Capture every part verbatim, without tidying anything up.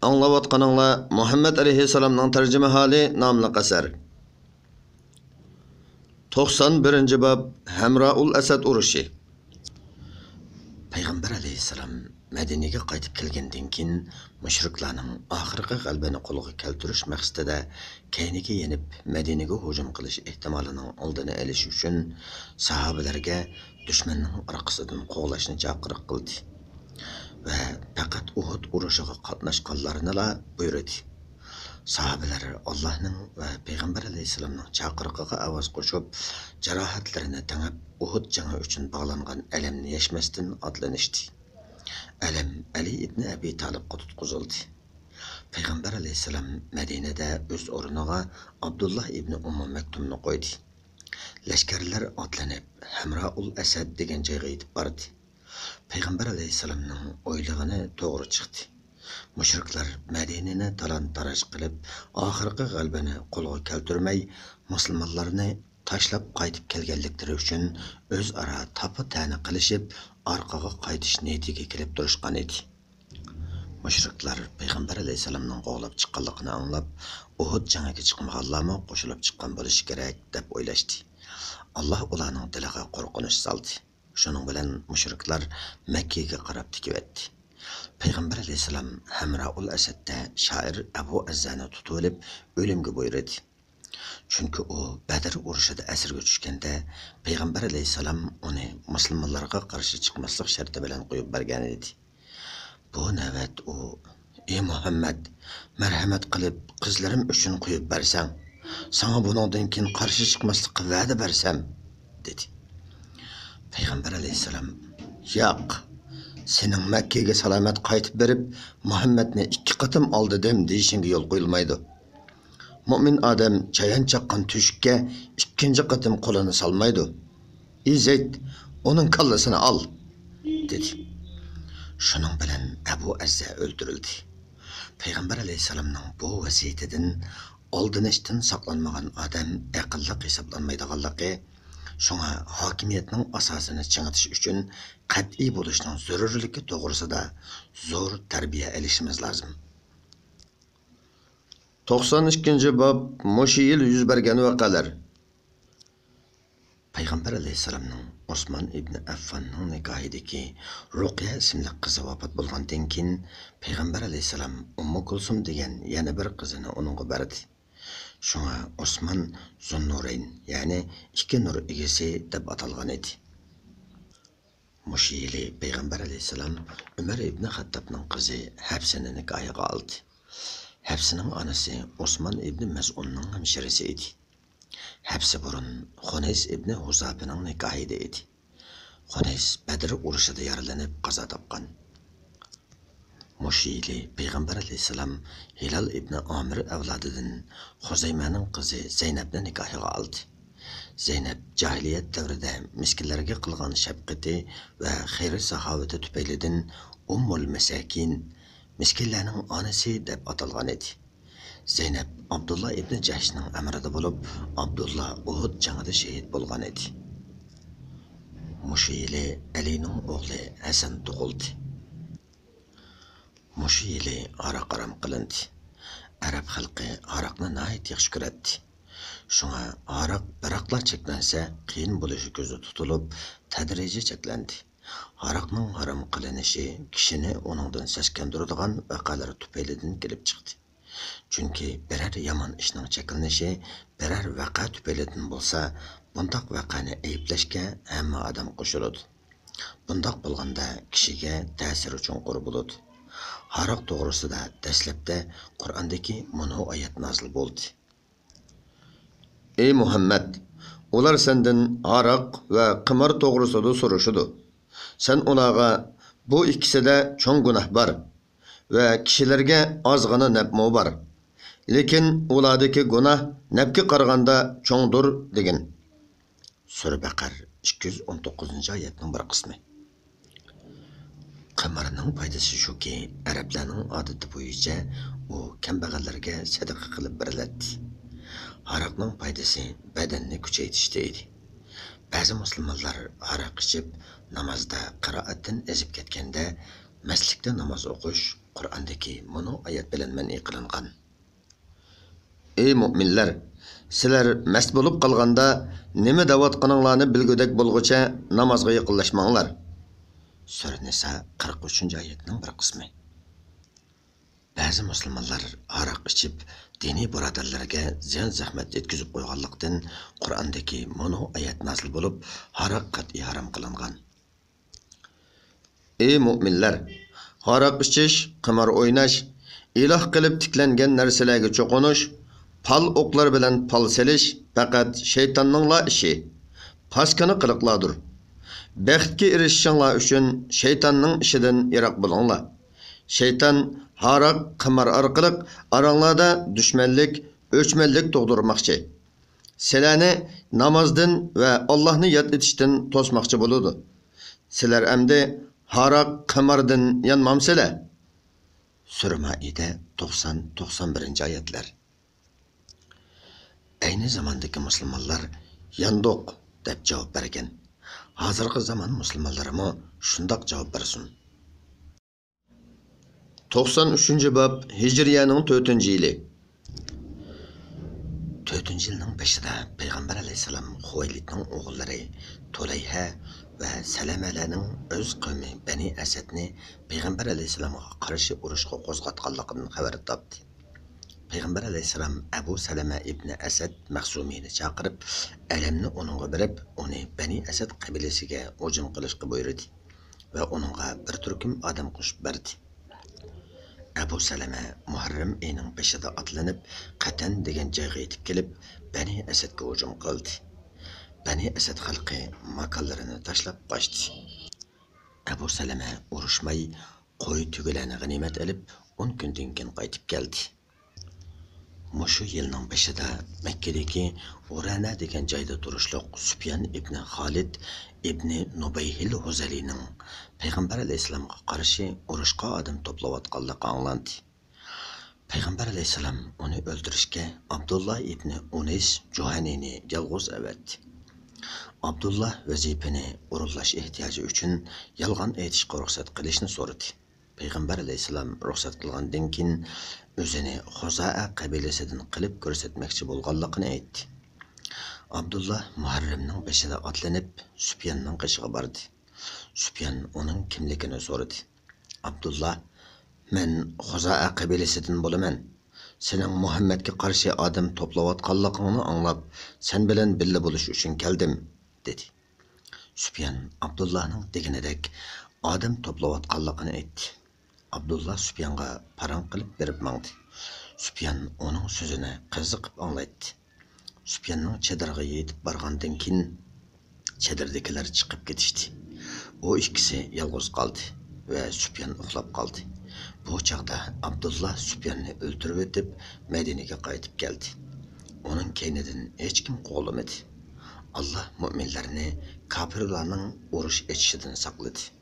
ئاڭلاۋاتقىنىڭلار مۇھەممەد ئەلەيھىسسالامنىڭ تەرجىمىھالى ناملىق ئەسەر. توقسان بىرىنچى باب، ھەمرائۇل ئەسەد ئۇرۇشى. پەيغەمبەر ئەلەيھىسسالام مەدىنىگە قايتىپ كەلگەندىن كېيىن، مۇشرىكلارنىڭ ئاخىرقى غەلىبىنى قولغا كەلتۈرۈش مەقسىتىدە كەينىگە يېنىپ، مەدىنىگە ھۇجۇم قىلىش ئېھتىمالىنىڭ ئالدىنى ئېلىش ئۈچۈن، ساھابىلەرگە دۈشمەننىڭ ئارقىسىدىن قوغلاشنى چاقىرىق قىلدى ۋە پەقەت ئۇھۇد ئۇرۇشىغا قاتناشقانلارنىلا بۇيرۇدى. ساھابىلەر ئاللاھنىڭ ۋە پەيغەمبەر ئەلەيھىسسالامنىڭ چاقىرىقىغا ئاۋاز قوشۇپ، جاراھەتلىرىنى تېڭىپ، ئۇھۇد جەڭى ئۈچۈن باغلانغان ئەلەمنى يەشمەستىن ئاتلىنىشتى. ئەلەم ئەلى ئىبنى ئەبى تالىپقا تۇتقۇزۇلدى. پەيغەمبەر ئەلەيھىسسالام مەدىنىدە ئۆز ئورنىغا ئابدۇللا ئىبنى ئۇممۇ مەكتۇمنى قويدى. لەشكەرلەر ئاتلىنىپ، ھەمرائۇل ئەسەد دېگەن جايغا يېتىپ باردى. پەيغەمبەر ئەلەيھىسسالامنىڭ ئويلىغىنى توغرا چىقتى. مۇشرىكلار مەدىنىنى تالان-تاراج قىلىپ، ئاخىرقى غەلىبىنى قولغا كەلتۈرمەي، مۇسۇلمانلارنى تاشلاپ قايتىپ كەلگەنلىكلىرى ئۈچۈن ئۆزئارا تاپا-تەنە قىلىشىپ، ئارقىغا قايتىش نىيىتىگە كېلىپ تۇرۇشقان ئىدى. مۇشرىكلار پەيغەمبەر ئەلەيھىسسالامنىڭ قوغلاپ چىققانلىقىنى ئاڭلاپ، ئۇھۇد جەڭگە چىقمىغانلارمۇ قوشۇلۇپ چىققان بولۇشى كېرەك، دەپ ئويلاشتى. ئاللاھ ئۇلارنىڭ دىلىغا قورقۇنچ سالدى. شۇنىڭ بىلەن مۇشرىكلار مەككىگە قاراپ تىكىۋەتتى. پەيغەمبەر ئەلەيھىسسالام ھەمرائۇل ئەسەدتە شائىر ئەبۇ ئەززانى تۇتۇۋېلىپ، ئۆلۈمگە بۇيرۇدى. چۈنكى ئۇ بەدر ئۇرۇشىدا ئەسىرگە چۈشكەندە، پەيغەمبەر ئەلەيھىسسالام ئۇنى مۇسۇلمانلارغا قارشى چىقماسلىق شەرتى بىلەن قويۇپ بەرگەنىدى. بۇ نۆۋەت ئۇ، ئى مۇھەممەد، مەرھەمەت قىلىپ، قىزلىرىم ئۈچۈن قويۇپ بەرسەڭ، ساڭا بۇنىڭدىن كېيىن قارشى چىقماسلىققا ۋەدە بەرسەم، دېدى. پەيغەمبەر ئەلەيھىسسالام، ياق، سېنىڭ مەككىگە سالامەت قايتىپ بېرىپ، مۇھەممەدنى ئىككى قېتىم ئالدىدىم دېيىشىڭگە يول قويۇلمايدۇ. مۆمىن ئادەم چايان چاققان تۆشۈككە ئىككىنچى قېتىم قولىنى سالمايدۇ. ئى زەيد، ئۇنىڭ كاللىسىنى ئال، دېدى. شۇنىڭ بىلەن ئەبۇ ئەززە ئۆلتۈرۈلدى. پەيغەمبەر ئەلەيھىسسالامنىڭ بۇ ۋەسىيىتىدىن ئالدىنىشتىن ساقلانمىغان ئادەم ئەقىللىق ھېسابلانمايدىغانلىقى، شۇڭا ھاكىمىيەتنىڭ ئاساسىنى چىڭىتىش ئۈچۈن قەتئىي بولۇشنىڭ زۆرۈرلۈكى توغرىسىدا زور تەربىيە ئېلىشىمىز لازىم. توقسان ئىككىنچى باب، مۇشۇ يىل يۈز بەرگەن ۋەقەلەر. پەيغەمبەر ئەلەيھىسسالامنىڭ ئوسمان ئىبنى ئەففاننىڭ نىكاھىدىكى رۇقىيە ئىسىملىك قىزى ۋاپات بولغاندىن كېيىن، پەيغەمبەر ئەلەيھىسسالام ئۇممۇ كۇلسۇم دېگەن يەنە بىر قىزىنى ئۇنىڭغا بەردى. شۇڭا ئوسمان زۇننۇرەين، يەنى ئىككى نۇر ئىگىسى دەپ ئاتالغان ئىدى. مۇشۇ يىلى پەيغەمبەر ئەلەيھىسسالام ئۆمەر ئىبنى خەتتابنىڭ قىزى ھەپسىنى نىكاھىغا ئالدى. ھەپسىنىڭ ئانىسى ئوسمان ئىبنى مەزئۇننىڭ ھەمشىرىسى ئىدى. ھەپسە بۇرۇن خۇنەيس ئىبنى ھۇزاپىنىڭ نىكاھىدا ئىدى. خۇنەيس بەدر ئۇرۇشىدا يارىلىنىپ قازا تاپقان. مۇشۇ يىلى پەيغەمبەر ئەلەيھىسسالام ھىلال ئىبنى ئامىر ئەۋلادىدىن خۇزەيمەنىڭ قىزى زەينەپنى نىكاھىغا ئالدى. زەينەپ جاھىلىيەت دەۋرىدە مىسكىنلەرگە قىلغان شەپقىتى ۋە خەير-ساخاۋىتى تۈپەيلىدىن ئۇممۇل مەساكىن، مىسكىنلەرنىڭ ئانىسى دەپ ئاتالغان ئىدى. زەينەپ ئابدۇللا ئىبنى جەھشنىڭ ئەمرىدە بولۇپ، ئابدۇللا ئۇھۇد جېڭىدە شېھىت بولغان ئىدى. مۇشۇ يىلى ئەلىنىڭ ئوغلى ھەسەن تۇغۇلدى. مۇشۇ يىلى ھاراق ھارام قىلىندى. ئەرەب خەلقى ھاراقنى ناھايىتى ياخشى كۆرەتتى. شۇڭا ھاراق بىراقلا چەكلەنسە قىيىن بولۇشى كۆزدە تۇتۇلۇپ، تەدرىجىي چەكلەندى. ھاراقنىڭ ھارام قىلىنىشى كىشىنى ئۇنىڭدىن سەسكەندۈرىدىغان ۋەقەلەر تۈپەيلىدىن كېلىپ چىقتى. چۈنكى بىرەر يامان ئىشنىڭ چەكلىنىشى بىرەر ۋەقە تۈپەيلىدىن بولسا، بۇنداق ۋەقەنى ئەيىبلەشكە ھەممە ئادەم قوشۇلىدۇ. بۇنداق بولغاندا كىشىگە تەسىرى چوڭقۇر بولىدۇ. ھاراق توغرىسىدا دەسلەپتە قۇرئاندىكى مۇنۇ ئايەت نازىل بولدى. ئەي مۇھەممەد! ئۇلار سەندىن ھاراق ۋە قىمار توغرىسىدا سورىشىدۇ. سەن ئۇلارغا، بۇ ئىككىسىدە چوڭ گۇناھ بار ۋە كىشىلەرگە ئازغىنا نەپمۇ بار. لېكىن ئۇلاردىكى گۇناھ نەپكە قارىغاندا چوڭدۇر، دېگىن. سۈرە بەقەر، ئىككى يۈز ئون توققۇزىنچى ئايەتنىڭ بىر قىسمى. قىمارنىڭ پايدىسى شۇكى، ئەرەبلەرنىڭ ئادىتى بويىچە ئۇ كەمبەغەللەرگە سەدىقە قىلىپ بېرىلەتتى. ھاراقنىڭ پايدىسى بەدەننى كۈچەيتىشتە ئىدى. بەزى مۇسۇلمانلار ھاراق ئىچىپ، نامازدا قىرائەتتىن ئېزىپ كەتكەندە، مەستلىكتە ناماز ئوقۇش، قۇرئاندىكى مۇنۇ ئايەت بىلەن مەنئى قىلىنغان. ئەي مۆمىنلەر! سىلەر مەست بولۇپ قالغاندا، نېمە دەۋاتقىنىڭلارنى بىلگۈدەك بولغۇچە نامازغا يېقىنلاشماڭلار. سۈرە نىسا، قىرىق ئۈچىنچى ئايەتنىڭ بىر قىسمى. بەزى مۇسۇلمانلار ھاراق ئىچىپ، دىنىي بۇرادەرلەرگە زىيان-زەخمەت يەتكۈزۈپ قويغانلىقتىن، قۇرئاندىكى مۇنۇ ئايەت نازىل بولۇپ، ھاراق قەتئىي ھارام قىلىنغان. ئەي مۆمىنلەر! ھاراق ئىچىش، قىمار ئويناش، ئىلاھ قىلىپ تىكلەنگەن نەرسىلەرگە چوقۇنۇش، پال ئوقلار بىلەن پال سېلىش پەقەت شەيتاننىڭلا ئىشى، پاسكىنا قىلىقلاردۇر. بەختكە ئېرىشىشىڭلار ئۈچۈن شەيتاننىڭ ئىشىدىن يىراق بولۇڭلار. شەيتان ھاراق، قىمار ئارقىلىق ئاراڭلاردا دۈشمەنلىك، ئۆچمەنلىك تۇغدۇرماقچى. سىلەرنى نامازدىن ۋە ئاللاھنى ياد ئېتىشتىن توسماقچى بولىدۇ. سىلەر ئەمدى ھاراق، قىماردىن يانمامسىلەر؟ سۈرە مائىدە، توقسان، توقسان بىرىنچى ئايەتلەر. ئەينى زاماندىكى مۇسۇلمانلار «ياندۇق» دەپ جاۋاب بەرگەن. ھازىرقى زامان مۇسۇلمانلىرىمۇ شۇنداق جاۋاب بەرسۇن. توقسان ئۈچىنچى باب، ھىجرىيەنىڭ تۆتىنچى يىلى. تۆتىنچى يىلنىڭ بېشىدا پەيغەمبەر ئەلەيھىسسالام خۇۋەيلىدنىڭ ئوغۇللىرى تۇلەيھە ۋە سەلەمەلەرنىڭ ئۆز قەۋمى بەنى ئەسەدنى پەيغەمبەر ئەلەيھىسسالامغا قارشى ئۇرۇشقا قوزغاتقانلىقىدىن خەۋەر تاپتى. پەيغەمبەر ئەلەيھىسسالام ئەبۇ سەلەمە ئىبنى ئەسەد مەخزۇمىنى چاقىرىپ، ئەلەمنى ئۇنىڭغا بېرىپ، ئۇنى بەنى ئەسەد قەبىلىسىگە ھۇجۇم قىلىشقا بۇيرۇدى ۋە ئۇنىڭغا بىر تۈركۈم ئادەم قوشۇپ بەردى. ئەبۇ سەلەمە مۇھەررەم ئېيىنىڭ بېشىدا ئاتلىنىپ، قەتەن دېگەن جايغا يېتىپ كېلىپ، بەنى ئەسەدكە ھۇجۇم قىلدى. بەنى ئەسەد خەلقى ماكانلىرىنى تاشلاپ قاچتى. ئەبۇ سەلەمە ئۇرۇشماي، قوي، تۆگىلەرنى غەنىيمەت ئېلىپ، ئون كۈندىن كېيىن قايتىپ كەلدى. مۇشۇ يىلنىڭ بېشىدا مەككىدىكى ئۇرەنە دېگەن جايدا تۇرۇشلۇق سۈپيان ئىبنى خالىد ئىبنى نۇبەيھىل ھۇزەلىنىڭ پەيغەمبەر ئەلەيھىسسالامغا قارشى ئۇرۇشقا ئادەم توپلاۋاتقانلىقى ئاڭلاندى. پەيغەمبەر ئەلەيھىسسالام ئۇنى ئۆلتۈرۈشكە ئابدۇللا ئىبنى ئۇنەيس جۇھەنىنى يالغۇز ئەۋەتتى. ئابدۇللا ۋەزىپىنى ئورۇنلاش ئېھتىياجى ئۈچۈن يالغان ئېيتىشقا رۇخسەت قىلىشنى سورىدى. پەيغەمبەر ئەلەيھىسسالام رۇخسەت قىلغاندىن كېيىن، ئۆزىنى خۇزائە قەبىلىسىدىن قىلىپ كۆرسەتمەكچى بولغانلىقىنى ئېيتتى. ئابدۇللا مۇھەررەمنىڭ بېشىدا ئاتلىنىپ، سۈپياننىڭ قېشىغا باردى. سۈپيان ئۇنىڭ كىملىكىنى سورىدى. ئابدۇللا، «مەن خۇزائە قەبىلىسىدىن بولىمەن. سېنىڭ مۇھەممەدكە قارشى ئادەم توپلاۋاتقانلىقىڭنى ئاڭلاپ، سەن بىلەن بىللە بولۇش ئۈچۈن كەلدىم» دېدى. سۈپيان ئابدۇللانىڭ دېگىنىدەك ئادەم توپلاۋاتقانلىقىنى ئېيتتى. ئابدۇللا سۈپيانغا پاراڭ قىلىپ بېرىپ ماڭدى. سۈپيان ئۇنىڭ سۆزىنى قىزىقىپ ئاڭلايتتى. سۈپياننىڭ چېدىرىغا يېتىپ بارغاندىن كېيىن، چېدىردىكىلەر چىقىپ كېتىشتى. ئۇ ئىككىسى يالغۇز قالدى ۋە سۈپيان ئۇخلاپ قالدى. بۇ چاغدا ئابدۇللا سۈپياننى ئۆلتۈرۈۋېتىپ، مەدىنىگە قايتىپ كەلدى. ئۇنىڭ كەينىدىن ھېچكىم قوغلىمىدى. ئاللا مۆمىنلەرنى كاپىرلارنىڭ ئۇرۇش ئېچىشىدىن ساقلىدى.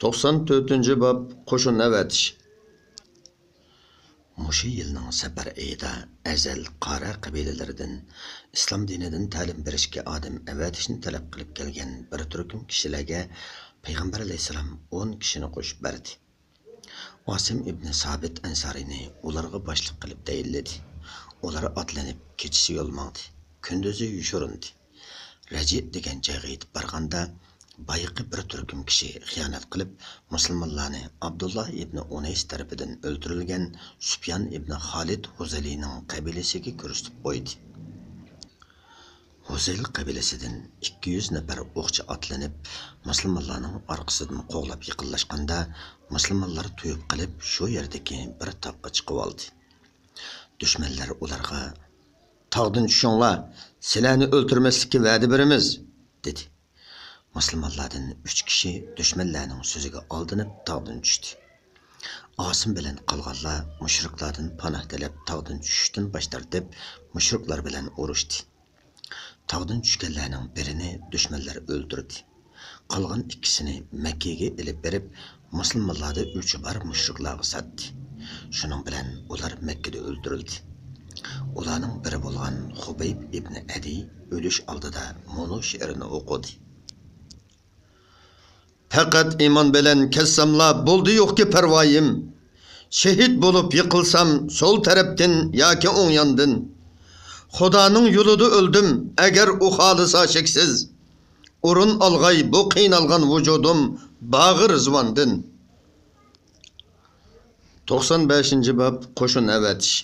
توقسان تۆتىنچى باب، قوشۇن ئەۋەتىش. مۇشۇ يىلنىڭ سەپەر ئېيىدا ئەزەل قارە قەبىلىلىرىدىن ئىسلام دىنىدىن تەلىم بېرىشكە ئادەم ئەۋەتىشنى تەلەپ قىلىپ كەلگەن بىر تۈركۈم كىشىلەرگە پەيغەمبەر ئەلەيھىسسالام ئون كىشىنى قوشۇپ بەردى. ئاسىم ئىبنى سابىت ئەنسارىنى ئۇلارغا باشلىق قىلىپ تەيىنلىدى. ئۇلار ئاتلىنىپ كېچىسى يول ماڭدى، كۈندۈزى يوشۇرۇندى. رەجى دېگەن جايغا يېتىپ بارغاندا، بايىقى بىر تۈركۈم كىشى خىيانەت قىلىپ، مۇسۇلمانلارنى ئابدۇللا ئىبنى ئۇنەيس تەرىپىدىن ئۆلتۈرۈلگەن سۈپيان ئىبنى خالىد ھۇزەلىنىڭ قەبىلىسىگە كۆرسىتىپ قويدى. ھۇزەيل قەبىلىسىدىن ئىككى يۈز نەپەر ئوقچى ئاتلىنىپ، مۇسۇلمانلارنىڭ ئارقىسىدىن قوغلاپ يېقىنلاشقاندا، مۇسۇلمانلار تويۇپ قېلىپ، شۇ يەردىكى بىر تاغقا چىقىۋالدى. دۈشمەنلەر ئۇلارغا، «تاغدىن چۈشۈڭلار، سىلەرنى ئۆلتۈرمەسلىككە ۋەدە بېرىمىز» دېدى. مۇسۇلمانلاردىن ئۈچ كىشى دۈشمەنلەرنىڭ سۆزىگە ئالدىنىپ تاغدىن چۈشتى. ئاسىم بىلەن قالغانلار مۇشرىكلاردىن پاناھ تىلەپ تاغدىن چۈشۈشتىن باش تارتىپ، مۇشرىكلار بىلەن ئۇرۇشتى. تاغدىن چۈشكەنلەرنىڭ بىرىنى دۈشمەنلەر ئۆلتۈردى. قالغان ئىككىسىنى مەككىگە ئېلىپ بېرىپ، مۇسۇلمانلاردا ئۆچى بار مۇشرىكلارغا ساتتى. شۇنىڭ بىلەن ئۇلار مەككىدە ئۆلتۈرۈلدى. ئۇلارنىڭ بىرى بولغان خۇبەيب ئىبنى ئەدى ئۆلۈش ئالدىدا مۇنۇ شېئىرنى ئوقۇدى. پەقەت ئىمان بىلەن كەتسەملا بولدى يوقكى پەرۋايىم. شېھىت بولۇپ يىقىلسام سول تەرەپتىن ياكى ئوڭ ياندىن. خۇدانىڭ يولىدا ئۆلدۈم ئەگەر ئۇ خالىسا شەكسىز. ئورۇن ئالغاي بۇ قىينالغان ۋۇجۇدۇم باغى رىزۋاندىن. توقسان بەشىنچى باب، قوشۇن ئەۋەتىش.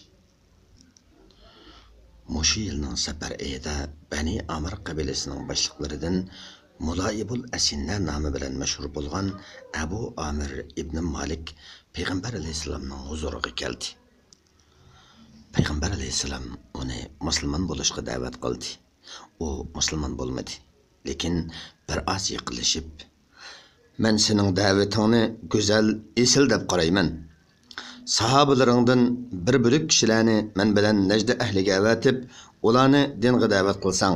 مۇشۇ يىلنىڭ سەپەر ئېيىدا بەنى ئامىر قەبىلىسىنىڭ باشلىقلىرىدىن مۇلائىبۇل ئەسىننە نامى بىلەن مەشھۇر بولغان ئەبۇ ئامىر ئىبنى مالىك پەيغەمبەر ئەلەيھىسسالامنىڭ ھۇزۇرىغا كەلدى. پەيغەمبەر ئەلەيھىسسالام ئۇنى مۇسۇلمان بولۇشقا دەۋەت قىلدى. ئۇ مۇسۇلمان بولمىدى، لېكىن بىر ئاز يېقىنلىشىپ، مەن سېنىڭ دەۋىتىڭنى گۈزەل، ئېسىل دەپ قارايمەن. ساھابىلىرىڭدىن بىر بۆلەك كىشىلەرنى مەن بىلەن نەجدە ئەھلىگە ئەۋەتىپ، ئۇلارنى دىنغا دەۋەت قىلساڭ،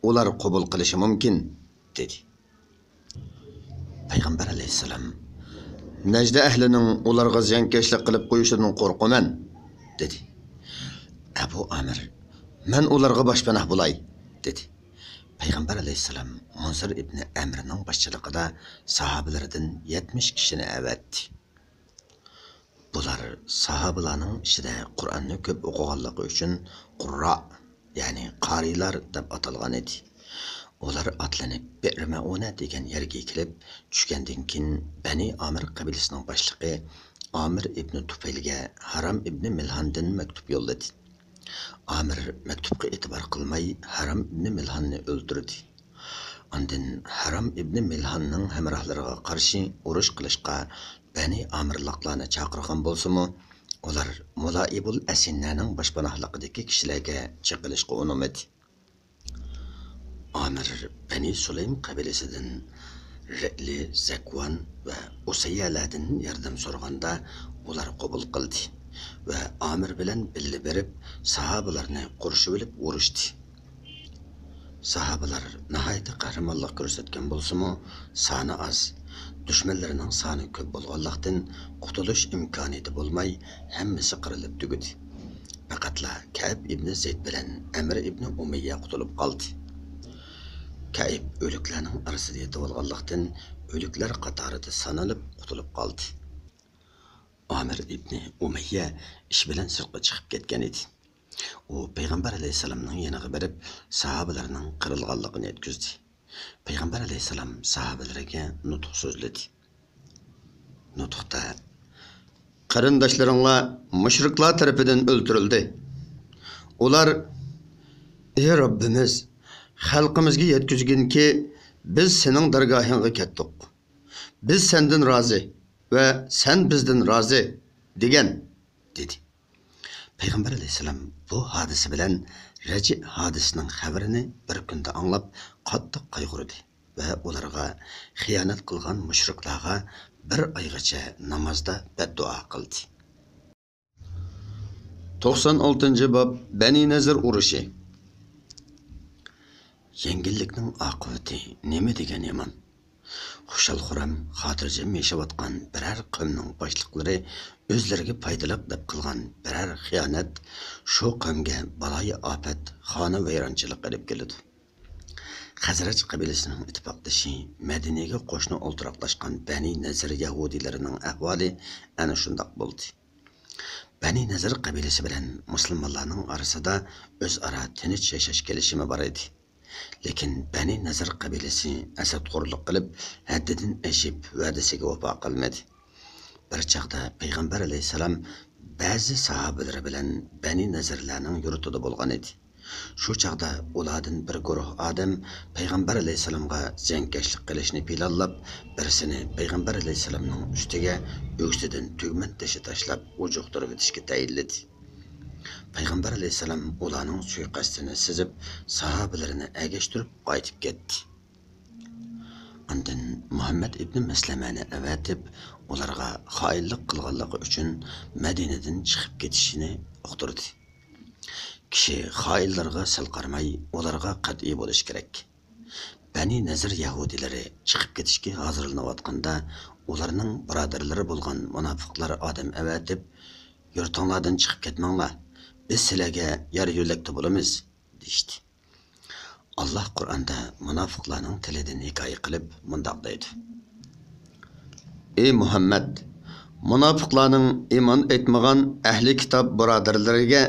ئۇلار قوبۇل قىلىشى مۇمكىن، دېدى. پەيغەمبەر ئەلەيھىسسالام، نەجدە ئەھلىنىڭ ئۇلارغا زىيانكەشلىك قىلىپ قويۇشىدىن قورقىمەن، دېدى. ئەبۇ ئامىر، مەن ئۇلارغا باشپاناھ بولاي، دېدى. پەيغەمبەر ئەلەيھىسسالام مۇنزىر ئىبنى ئەمرنىڭ باشچىلىقىدا ساھابىلىرىدىن يەتمىش كىشىنى ئەۋەتتى. بۇلار ساھابىلارنىڭ ئىچىدە قۇرئاننى كۆپ ئوقۇغانلىقى ئۈچۈن قۇررا، يەنى قارىيلار دەپ ئاتالغان ئىدى. ئۇلار ئاتلىنىپ بىئر مەئۇنە دېگەن يەرگە كېلىپ چۈشكەندىن كېيىن، بەنى ئامىر قەبىلىسىنىڭ باشلىقى ئامىر ئىبنى تۇپەيلگە ھارام ئىبنى مىلھاندىن مەكتۇپ يوللىدى. ئامىر مەكتۇپقا ئېتىبار قىلماي، ھارام ئىبنى مىلھاننى ئۆلتۈردى. ئاندىن ھارام ئىبنى مىلھاننىڭ ھەمراھلىرىغا قارشى ئۇرۇش قىلىشقا بەنى ئامىرلىقلارنى چاقىرغان بولسىمۇ، ئۇلار مۇلائىبۇل ئەسىننەنىڭ باشپاناھلىقىدىكى كىشىلەرگە چېقىلىشقا ئۇنىمىدى. ئامىر بەنى سۇلەيم قەبىلىسىدىن رەئلى، زەكۋان ۋە ئۇسەييەلەردىن ياردەم سورىغاندا، ئۇلار قوبۇل قىلدى ۋە ئامىر بىلەن بىللە بېرىپ، ساھابىلارنى قورشىۋېلىپ ئۇرۇشتى. ساھابىلار ناھايىتى قەھرىمانلىق كۆرسەتكەن بولسىمۇ، سانى ئاز، دۈشمەنلىرىنىڭ سانى كۆپ بولغانلىقتىن، قۇتۇلۇش ئىمكانىيىتى بولماي، ھەممىسى قىرىلىپ تۈگىدى. پەقەتلا كەئب ئىبنى زەيد بىلەن ئەمىر ئىبنى ئۇمەييە قۇتۇلۇپ قالدى. كەئب ئۆلۈكلەرنىڭ ئارىسىدا يېتىۋالغانلىقتىن، ئۆلۈكلەر قاتارىدا سانىلىپ قۇتۇلۇپ قالدى. ئامىر ئىبنى ئۇمەييە ئىش بىلەن سىرتقا چىقىپ كەتكەن ئىدى. ئۇ پەيغەمبەر ئەلەيھىسسالامنىڭ يېنىغا بېرىپ، ساھابىلەرنىڭ قىرىلغانلىقىنى يەتكۈزدى. پەيغەمبەر ئەلەيھىسسالام ساھابىلىرىگە نۇتۇق سۆزلىدى. نۇتۇقتا، قېرىنداشلىرىڭلار مۇشرىكلار تەرىپىدىن ئۆلتۈرۈلدى. ئۇلار، ئى رەببىمىز، خەلقىمىزگە يەتكۈزگىنكى، بىز سېنىڭ دەرگاھىڭغا كەتتۇق. بىز سەندىن رازى ۋە سەن بىزدىن رازى، دېگەن، دېدى. پەيغەمبەر ئەلەيھىسسالام بۇ ھادىسە بىلەن رەجىئ ھادىسىنىڭ خەۋىرىنى بىر كۈندە ئاڭلاپ، قاتتىق قايغۇردى ۋە ئۇلارغا، خىيانەت قىلغان مۇشرىكلارغا بىر ئايغىچە نامازدا بەددۇئا قىلدى. توقسان ئالتىنچى باب، بەنى نەزىر ئۇرۇشى. يەڭگىللىكنىڭ ئاقىۋىتى نېمە دېگەن يامان! خۇشال-خۇرام، خاتىرجەم ياشاۋاتقان بىرەر قەۋمنىڭ باشلىقلىرى ئۆزلىرىگە پايدىلىق دەپ قىلغان بىرەر خىيانەت شۇ قەۋمگە بالايىئاپەت، خانىۋەيرانچىلىق ئېلىپ كېلىدۇ. خەزرەج قەبىلىسىنىڭ ئىتتىپاقدىشى، مەدىنىگە قوشنا ئولتۇراقلاشقان بەنى نەزىر يەھۇدىيلىرىنىڭ ئەھۋالى ئەنە شۇنداق بولدى. بەنى نەزىر قەبىلىسى بىلەن مۇسۇلمانلارنىڭ ئارىسىدا ئۆزئارا تىنچ ياشاش كېلىشىمى بار ئىدى. لېكىن بەنى نەزىر قەبىلىسى ھەسەتخورلۇق قىلىپ، ھەددىدىن ئېشىپ، ۋەدىسىگە ۋاپا قىلمىدى. بىر چاغدا پەيغەمبەر ئەلەيھىسسالام بەزى ساھابىلىرى بىلەن بەنى نەزىرلەرنىڭ يۇرتىدا بولغان ئىدى. شۇ چاغدا ئۇلاردىن بىر گۇرۇھ ئادەم پەيغەمبەر ئەلەيھىسسالامغا زىيانكەشلىك قىلىشنى پىلانلاپ، بىرسىنى پەيغەمبەر ئەلەيھىسسالامنىڭ ئۈستىگە ئۆكسىدىن تۈگمەن تېشى تاشلاپ ئوجۇقتۇرۇۋېتىشكە تەيىنلىدى. پەيغەمبەر ئەلەيھىسسالام ئۇلارنىڭ سۇيىقەستىنى سېزىپ، ساھابىلىرىنى ئەگەشتۈرۈپ قايتىپ كەتتى. ئاندىن مۇھەممەد ئىبنى مەسلەمەنى ئەۋەتىپ، ئۇلارغا خائىنلىق قىلغانلىقى ئۈچۈن مەدىنىدىن چىقىپ كېتىشىنى ئۇقتۇردى. كىشى خائىنلارغا سەل قارىماي، ئۇلارغا قەتئىي بولۇشى كېرەك. بەنى نەزىر يەھۇدىيلىرى چىقىپ كېتىشكە ھازىرلىنىۋاتقاندا، ئۇلارنىڭ بۇرادەرلىرى بولغان مۇناپىقلار ئادەم ئەۋەتىپ، «يۇرتۇڭلاردىن چىقىپ كەتمەڭلار، بىز سىلەرگە يار يۆلەكتە بولىمىز» دېيىشتى. ئاللاھ قۇرئاندا مۇناپىقلارنىڭ تىلىدىن ھېكايە قىلىپ مۇنداق دەيدۇ: ئى مۇھەممەد، مۇناپىقلارنىڭ ئىمان ئېيتمىغان ئەھلى كىتاب بۇرادەرلىرىگە،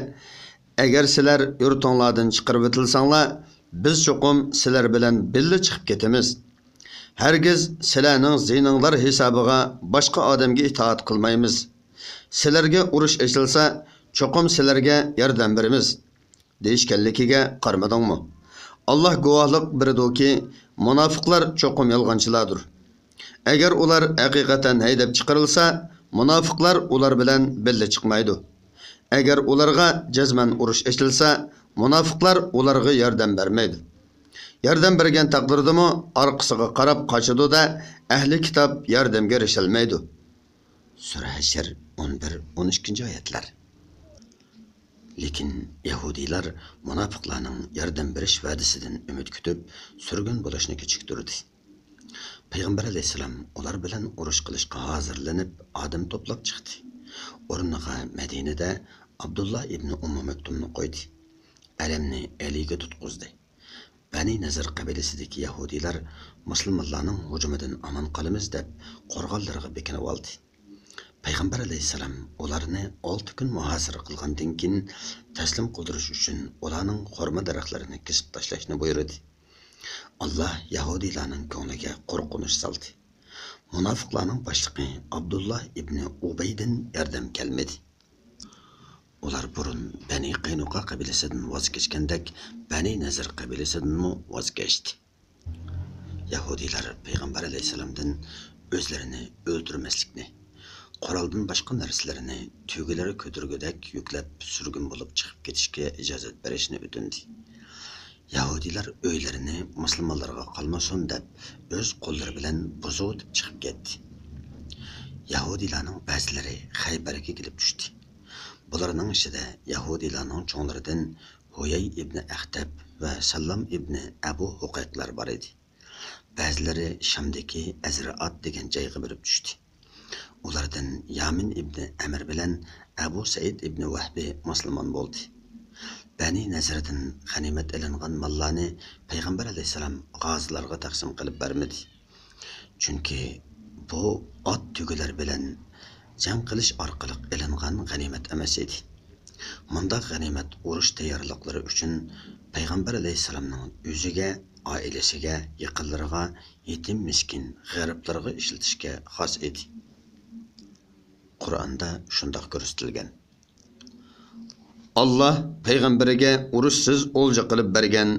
ئەگەر سىلەر يۇرتۇڭلاردىن چىقىرىۋېتىلسەڭلار، بىز چوقۇم سىلەر بىلەن بىللە چىقىپ كېتىمىز. ھەرگىز سىلەرنىڭ زىيىنىڭلار ھېسابىغا باشقا ئادەمگە ئىتائەت قىلمايمىز. سىلەرگە ئۇرۇش ئېچىلسا، چوقۇم سىلەرگە ياردەم بېرىمىز، دېيىشكەنلىكىگە قارىمىدىڭمۇ؟ ئاللاھ گۇۋاھلىق بېرىدۇكى، مۇناپىقلار چوقۇم يالغانچىلاردۇر. ئەگەر ئۇلار ھەقىقەتەن ھەيدەپ چىقىرىلسا، مۇناپىقلار ئۇلار بىلەن بىللە چىقمايدۇ. ئەگەر ئۇلارغا جەزمەن ئۇرۇش ئېچىلسا، مۇناپىقلار ئۇلارغا ياردەم بەرمەيدۇ. ياردەم بەرگەن تەقدىردىمۇ ئارقىسىغا قاراپ قاچىدۇ-دە، ئەھلى كىتاب ياردەمگە ئېرىشەلمەيدۇ. سۈرە ھەشر، ئون بىر، ئون ئىككىنچى ئايەتلەر. لېكىن يەھۇدىيلار مۇناپىقلارنىڭ ياردەم بېرىش ۋەدىسىدىن ئۈمىد كۈتۈپ، سۈرگۈن بولۇشنى كېچىكتۈردى. پەيغەمبەر ئەلەيھىسسالام ئۇلار بىلەن ئۇرۇش قىلىشقا ھازىرلىنىپ، ئادەم توپلاپ چىقتى. ئورنىغا مەدىنىدە ئابدۇللا ئىبنى ئۇممۇ مەكتۇمنى قويدى. ئەلەمنى ئەلىگە تۇتقۇزدى. بەنى نەزىر قەبىلىسىدىكى يەھۇدىيلار مۇسۇلمانلارنىڭ ھۇجۇمىدىن ئامان قالىمىز دەپ، قورغانلىرىغا بېكىنىۋالدى. پەيغەمبەر ئەلەيھىسسالام ئۇلارنى ئالتە كۈن مۇھاسىرە قىلغاندىن كېيىن، تەسلىم قىلدۇرۇش ئۈچۈن ئۇلارنىڭ خورما دەرەخلىرىنى كېسىپ تاشلاشنى بۇيرۇدى. ئاللاھ يەھۇدىيلارنىڭ كۆڭلىگە قورقۇنچ سالدى. مۇناپىقلارنىڭ باشلىقى ئابدۇللا ئىبنى ئۇبەيدىن ياردەم كەلمىدى. ئۇلار بۇرۇن بەنى قەينۇقا قەبىلىسىدىن ۋاز كەچكەندەك، بەنى نەزىر قەبىلىسىدىنمۇ ۋاز كەچتى. يەھۇدىيلار پەيغەمبەر ئەلەيھىسسالامدىن ئۆزلىرىنى ئۆلتۈرمەسلىكنى، قورالدىن باشقا نەرسىلىرىنى تۆگىلىرى كۆتۈرگۈدەك يۈكلەپ، سۈرگۈن بولۇپ چىقىپ كېتىشكە ئىجازەت بېرىشنى ئۆتۈندى. يەھۇدىيلار ئۆيلىرىنى مۇسۇلمانلارغا قالمىسۇن دەپ، ئۆز قوللىرى بىلەن بۇزۇۋېتىپ چىقىپ كەتتى. يەھۇدىيلارنىڭ بەزىلىرى خەيبەرگە كېلىپ چۈشتى. بۇلارنىڭ ئىچىدە يەھۇدىيلارنىڭ چوڭلىرىدىن ھۇيەي ئىبنى ئەختەب ۋە ساللام ئىبنى ئەبۇ ھۇقەيقلار بار ئىدى. بەزىلىرى شامدىكى ئەزرىئات دېگەن جايغا بېرىپ چۈشتى. ئۇلاردىن يامىن ئىبنى ئەمر بىلەن ئەبۇ سەئىد ئىبنى ۋەھبى مۇسۇلمان بولدى. بەنى نەزىردىن غەنىيمەت ئېلىنغان ماللارنى پەيغەمبەر ئەلەيھىسسالام غازىلارغا تەقسىم قىلىپ بەرمىدى. چۈنكى بۇ ئات تۆگىلەر بىلەن جەڭ قىلىش ئارقىلىق ئېلىنغان غەنىيمەت ئەمەس ئىدى. مۇنداق غەنىيمەت ئۇرۇش تەييارلىقلىرى ئۈچۈن پەيغەمبەر ئەلەيھىسسالامنىڭ ئۆزىگە، ئائىلىسىگە، يېقىنلىرىغا، يېتىم، مىسكىن، غېرىبلارغا ئىشلىتىشكە خاس ئىدى. قۇرئاندا شۇنداق كۆرسىتىلگەن. ئاللاھ پەيغەمبىرىگە ئۇرۇشسىز ئولجا قىلىپ بەرگەن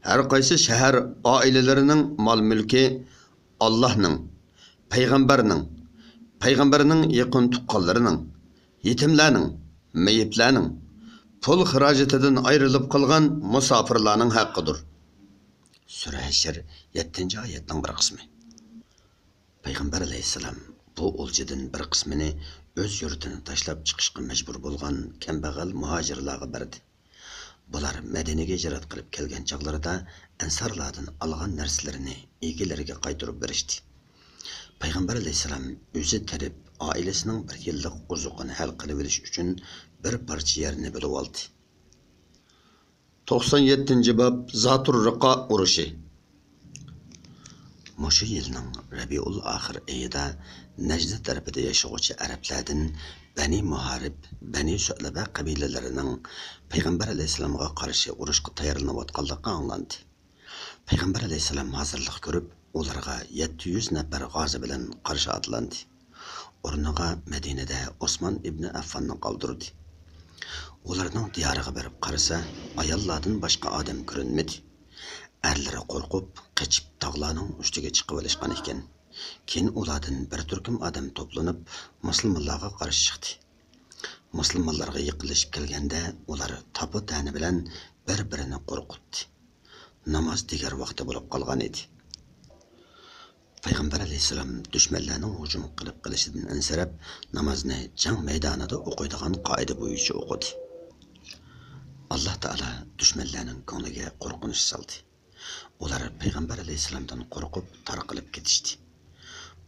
ھەر قايسى شەھەر ئائىلىلىرىنىڭ مال-مۈلكى ئاللاھنىڭ، پەيغەمبەرنىڭ، پەيغەمبەرنىڭ يېقىن تۇغقانلىرىنىڭ، يېتىملەرنىڭ، مېيىپلەرنىڭ، پۇل خىراجىتىدىن ئايرىلىپ قالغان مۇساپىرلارنىڭ ھەققىدۇر. سۈرە ھەشر، يەتتىنچى ئايەتنىڭ بىر قىسمى. پەيغەمبەر ئەلەيھىسسالام بۇ ئولجىدىن بىر قىسمىنى ئۆز يۇرتىنى تاشلاپ چىقىشقا مەجبۇر بولغان كەمبەغەل مۇھاجىرلارغا بەردى. بۇلار مەدىنىگە ھىجرەت قىلىپ كەلگەن چاغلىرىدا ئەنسارلاردىن ئالغان نەرسىلىرىنى ئىگىلىرىگە قايتۇرۇپ بېرىشتى. پەيغەمبەر ئەلەيھىسسالام ئۆزى تېرىپ، ئائىلىسىنىڭ بىر يىللىق ئوزۇقىنى ھەل قىلىۋېلىش ئۈچۈن بىر پارچە يەرنى بۆلۈۋالدى. توقسان يەتتىنچى باب، زاتۇر رىقا ئۇرۇشى. مۇشۇ يىلنىڭ رەبىئۇل ئاخىر ئېيىدا نەجدى تەرىپىدە ياشىغۇچى ئەرەبلەردىن بەنى مۇھارىب، بەنى سۇئلەبە قەبىلىلىرىنىڭ پەيغەمبەر ئەلەيھىسسالامغا قارشى ئۇرۇشقا تەييارلىنىۋاتقانلىقى ئاڭلاندى. پەيغەمبەر ئەلەيھىسسالام ھازىرلىق كۆرۈپ، ئۇلارغا يەتتە يۈز نەپەر غازى بىلەن قارشى ئاتلاندى. ئورنىغا مەدىنىدە ئوسمان ئىبنى ئەففاننى قالدۇردى. ئۇلارنىڭ دىيارىغا بېرىپ قارىسا، ئاياللاردىن باشقا ئادەم كۆرۈنمىدى. ئەرلىرى قورقۇپ، قېچىپ تاغلارنىڭ ئۈستىگە چىقىۋېلىشقان ئىكەن. كېيىن ئۇلاردىن بىر تۈركۈم ئادەم توپلىنىپ، مۇسۇلمانلارغا قارشى چىقتى. مۇسۇلمانلارغا يېقىنلىشىپ كەلگەندە، ئۇلار تاپا-تەنە بىلەن بىر-بىرىنى قورقۇتتى. ناماز دىگەر ۋاقتى بولۇپ قالغان ئىدى. پەيغەمبەر ئەلەيھىسسالام دۈشمەنلەرنىڭ ھۇجۇم قىلىپ قېلىشىدىن ئەنسىرەپ، نامازنى جەڭ مەيدانىدا ئوقۇيدىغان قائىدە بويىچە ئوقۇدى. ئاللاھ تائالا دۈشمەنلەرنىڭ كۆڭلىگە قورقۇنچ سالدى. ئۇلار پەيغەمبەر ئەلەيھىسسالامدىن قورقۇپ تارقىلىپ كېتىشتى.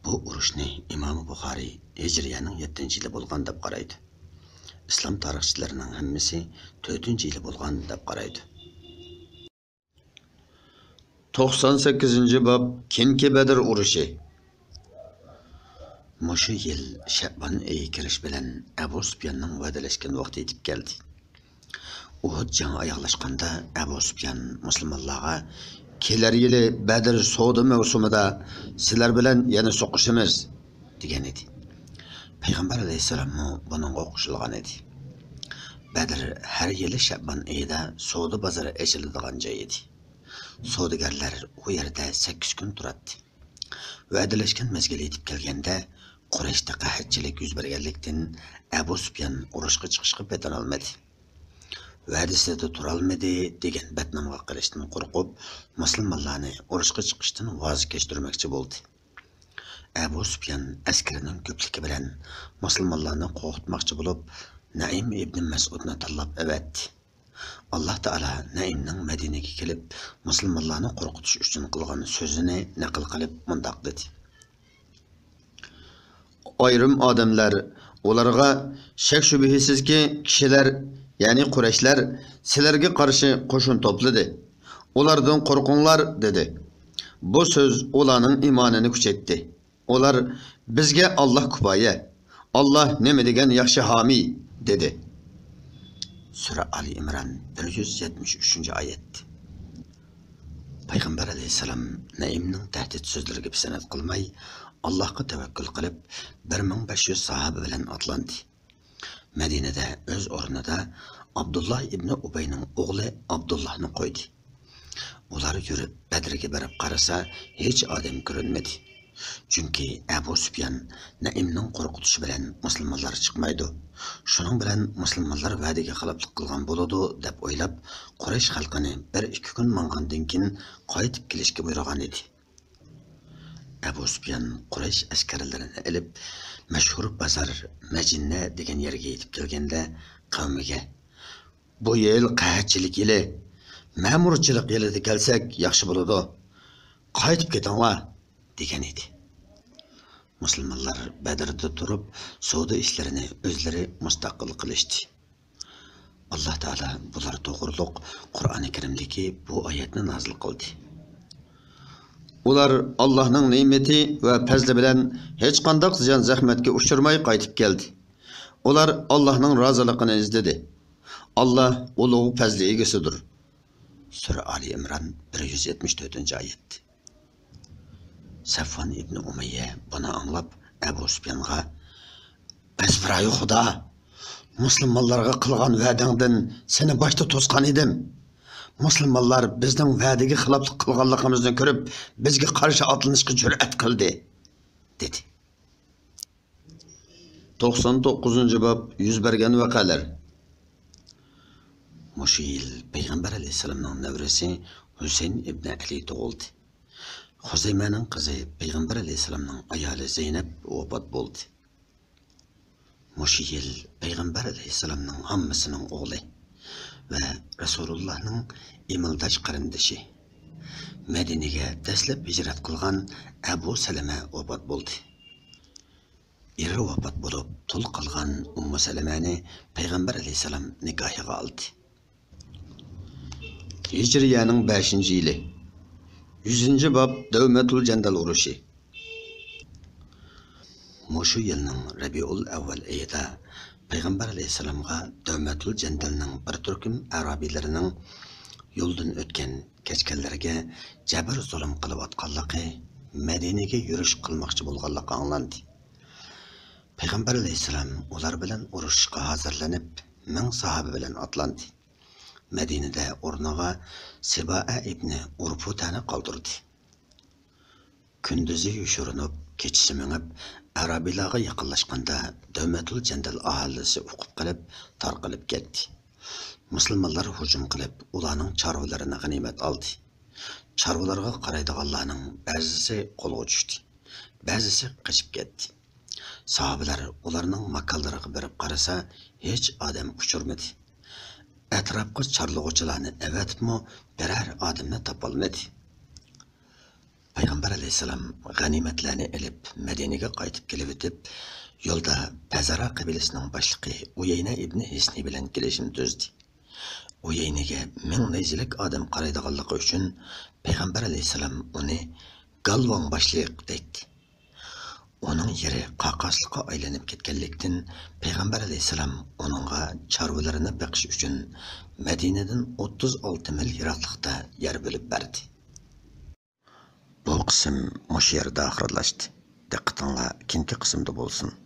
بۇ ئۇرۇشنى ئىمامى بۇخارىي ھىجرىيەنىڭ يەتتىنچى يىلى بولغان دەپ قارايدۇ. ئىسلام تارىخچىلىرىنىڭ ھەممىسى تۆتىنچى يىلى بولغان دەپ قارايدۇ. توقسان سەككىزىنچى باب، كېيىنكى بەدر ئۇرۇشى. مۇشۇ يىل شەئبان ئېيى كىرىش بىلەن ئەبۇ سۇپياننىڭ ۋەدىلەشكەن ۋاقتى يېتىپ كەلدى. ئۇھۇد جېڭى ئاياغلاشقاندا ئەبۇ سۇپيان مۇسۇلمانلارغا، «كېلەر يىلى بەدر سودا مەۋسۇمىدا سىلەر بىلەن يەنە سوقۇشىمىز» دېگەن ئىدى. پەيغەمبەر ئەلەيھىسسالاممۇ بۇنىڭغا قوشۇلغان ئىدى. بەدر ھەر يىلى شەئبان ئېيىدا سودا بازىرى ئېچىلىدىغان جاي ئىدى. سودىگەرلەر ئۇ يەردە سەككىز كۈن تۇراتتى. ۋەدىلەشكەن مەزگىل يېتىپ كەلگەندە، قۇرەيشتە قەھەتچىلىك يۈز بەرگەنلىكتىن، ئەبۇ سۇپيان ئۇرۇشقا چىقىشقا پېتىنالمىدى. ۋەدىسىدە تۇرالمىدى دېگەن بەتنامغا قېلىشتىن قورقۇپ، مۇسۇلمانلارنى ئۇرۇشقا چىقىشتىن ۋاز كەچتۈرمەكچى بولدى. ئەبۇ سۇپيان ئەسكىرىنىڭ كۆپلۈكى بىلەن مۇسۇلمانلارنى قورقۇتماقچى بولۇپ، نەئىم ئىبنى مەسئۇدنى تاللاپ ئەۋەتتى. ئاللا تائالا نەئىمنىڭ مەدىنىگە كېلىپ، مۇسۇلمانلارنى قورقۇتۇش ئۈچۈن قىلغان سۆزىنى نەقىل قىلىپ مۇنداق دېدى: ئايرىم ئادەملەر ئۇلارغا، شەك-شۈبھىسىزكى، كىشىلەر، يەنى قۇرەيشلەر سىلەرگە قارشى قوشۇن توپلىدى. ئۇلاردىن قورقۇڭلار، دېدى. بۇ سۆز ئۇلارنىڭ ئىمانىنى كۈچەيتتى. ئۇلار، بىزگە ئاللا كۇپايە، ئاللا نېمە دېگەن ياخشى ھامىي، دېدى. سۈرە ئالى ئىمران، بىر يۈز يەتمىش ئۈچىنچى ئايەت. پەيغەمبەر ئەلەيھىسسالام نەئىمنىڭ تەھدىت سۆزلىرىگە پىسەنت قىلماي، ئاللاھقا تەۋەككۈل قىلىپ، بىر مىڭ بەش يۈز ساھابە بىلەن ئاتلاندى. مەدىنىدە ئۆز ئورنىدا ئابدۇللا ئىبنى ئۇبەينىڭ ئوغلى ئابدۇللاھنى قويدى. ئۇلار يۈرۈپ بەدرگە بېرىپ قارىسا، ھېچ ئادەم كۆرۈنمىدى. چۈنكى ئەبۇ سۇپيان نەئىمنىڭ قورقۇتۇشى بىلەن مۇسۇلمانلار چىقمايدۇ. شۇنىڭ بىلەن مۇسۇلمانلار ۋەدىگە خىلاپلىق قىلغان بولىدۇ، دەپ ئويلاپ، قۇرەيش خەلقىنى بىر ئىككى كۈن ماڭغاندىن كېيىن قايتىپ كېلىشكە بۇيرۇغان ئىدى. ئەبۇ سۇپيان قۇرەيش ئەسكەرلىرىنى ئېلىپ، مەشھۇر بازار مەجىننە دېگەن يەرگە يېتىپ كەلگەندە، قەۋمىگە، بۇ يىل قەھەتچىلىك يىلى، مەمۇرچىلىق يىلىدا كەلسەك ياخشى بولىدۇ. قايتىپ كېتىڭلار، دېگەن ئىدى. مۇسۇلمانلار بەدردە تۇرۇپ، سودا ئىشلىرىنى ئۆزلىرى مۇستەقىل قىلىشتى. ئاللا تائالا بۇلار توغرۇلۇق قۇرئانى كەرىمدىكى بۇ ئايەتنى نازىل قىلدى. ئۇلار ئاللانىڭ نېمىتى ۋە پەزلى بىلەن ھېچقانداق زىيان-زەخمەتكە ئۇچرىماي قايتىپ كەلدى. ئۇلار ئاللانىڭ رازىلىقىنى ئىزدىدى. ئاللا ئۇلۇغ پەزلى ئىگىسىدۇر. سۈرە ئالى ئىمران، بىر يۈز يەتمىش تۆتىنچى ئايەت. سەفۋان ئىبنى ئۇمەييە بۇنى ئاڭلاپ، ئەبۇ سۇپيانغا، ئەزبىرايى خۇدا، مۇسۇلمانلارغا قىلغان ۋەدەڭدىن سېنى باشتا توسقان ئىدىم. مۇسۇلمانلار بىزنىڭ ۋەدىگە خىلاپلىق قىلغانلىقىمىزنى كۆرۈپ، بىزگە قارشى ئاتلىنىشقا جۈرئەت قىلدى، دېدى. توقسان توققۇزىنچى باب، يۈز بەرگەن ۋەقەلەر. مۇشۇ يىل پەيغەمبەر ئەلەيھىسسالامنىڭ نەۋرىسى ھۈسەيىن ئىبنى ئەلى تۇغۇلدى. خۇزەيمەنىڭ قىزى پەيغەمبەر ئەلەيھىسسالامنىڭ ئايالى زەينەپ ۋاپات بولدى. مۇشۇ يىل پەيغەمبەر ئەلەيھىسسالامنىڭ ھاممىسىنىڭ ئوغلى ۋە رەسۇلۇللانىڭ ئېمىلداش قېرىندىشى، مەدىنىگە دەسلەپ ھىجرەت قىلغان ئەبۇ سەلەمە ۋاپات بولدى. ئېرى ۋاپات بولۇپ، تۇل قالغان ئۇممۇ سەلەمەنى پەيغەمبەر ئەلەيھىسسالام نىكاھىغا ئالدى. ھىجرىيەنىڭ بەشىنچى يىلى، يۈزىنچى باب، دەۋمەتۇل جەندەل ئۇرۇشى. مۇشۇ يىلنىڭ رەبىئۇل ئەۋۋەل ئېيىدا پەيغەمبەر ئەلەيھىسسالامغا دەۋمەتۇل جەندەلنىڭ بىر تۈركۈم ئەرابىيلىرىنىڭ يولدىن ئۆتكەن كەچكەنلەرگە جەبىر زۇلۇم قىلىۋاتقانلىقى، مەدىنىگە يۈرۈش قىلماقچى بولغانلىقى ئاڭلاندى. پەيغەمبەر ئەلەيھىسسالام ئۇلار بىلەن ئۇرۇشۇشقا ھازىرلىنىپ، مىڭ ساھابە بىلەن ئاتلاندى. مەدىنىدە ئورنىغا سىبائە ئىبنى ئۇرپۇتەنى قالدۇردى. كۈندۈزى يوشۇرۇنۇپ، كېچىسى مېڭىپ، ئەرابىيلارغا يېقىنلاشقاندا، دەۋمەتۇل جەندەل ئاھالىسى ئۇقۇپ قېلىپ، تارقىلىپ كەتتى. مۇسۇلمانلار ھۇجۇم قىلىپ، ئۇلارنىڭ چارۋىلىرىنى غەنىيمەت ئالدى. چارۋىلارغا قارايدىغانلارنىڭ بەزىسى قولغا چۈشتى، بەزىسى قېچىپ كەتتى. ساھابىلەر ئۇلارنىڭ ماكانلىرىغا بېرىپ قارىسا، ھېچ ئادەم ئۇچرىمىدى. ئەتراپقا چارلىغۇچىلارنى ئەۋەتىپمۇ، بىرەر ئادەمنى تاپالمىدى. پەيغەمبەر ئەلەيھىسسالام غەنىيمەتلەرنى ئېلىپ، مەدىنىگە قايتىپ كېلىۋېتىپ، يولدا پەزارا قەبىلىسىنىڭ باشلىقى ئۇيەينە ئىبنى ھىسنى بىلەن كېلىشىم تۈزدى. ئۇيەينىگە مىڭ نەيزىلىك ئادەم قارايدىغانلىقى ئۈچۈن، پەيغەمبەر ئەلەيھىسسالام ئۇنى گالۋاڭ باشلىق دەيتتى. ئۇنىڭ يېرى قاقاسلىققا ئايلىنىپ كەتكەنلىكتىن، پەيغەمبەر ئەلەيھىسسالام ئۇنىڭغا چارۋىلىرىنى بېقىش ئۈچۈن مەدىنىدىن ئوتتۇز ئالتە مىل يىراقلىقتا يەر بۆلۈپ بەردى. بۇ قىسىم مۇشۇ يەردە ئاخىرلاشتى. دىققىتىڭلار كېيىنكى قىسىمدا بولسۇن.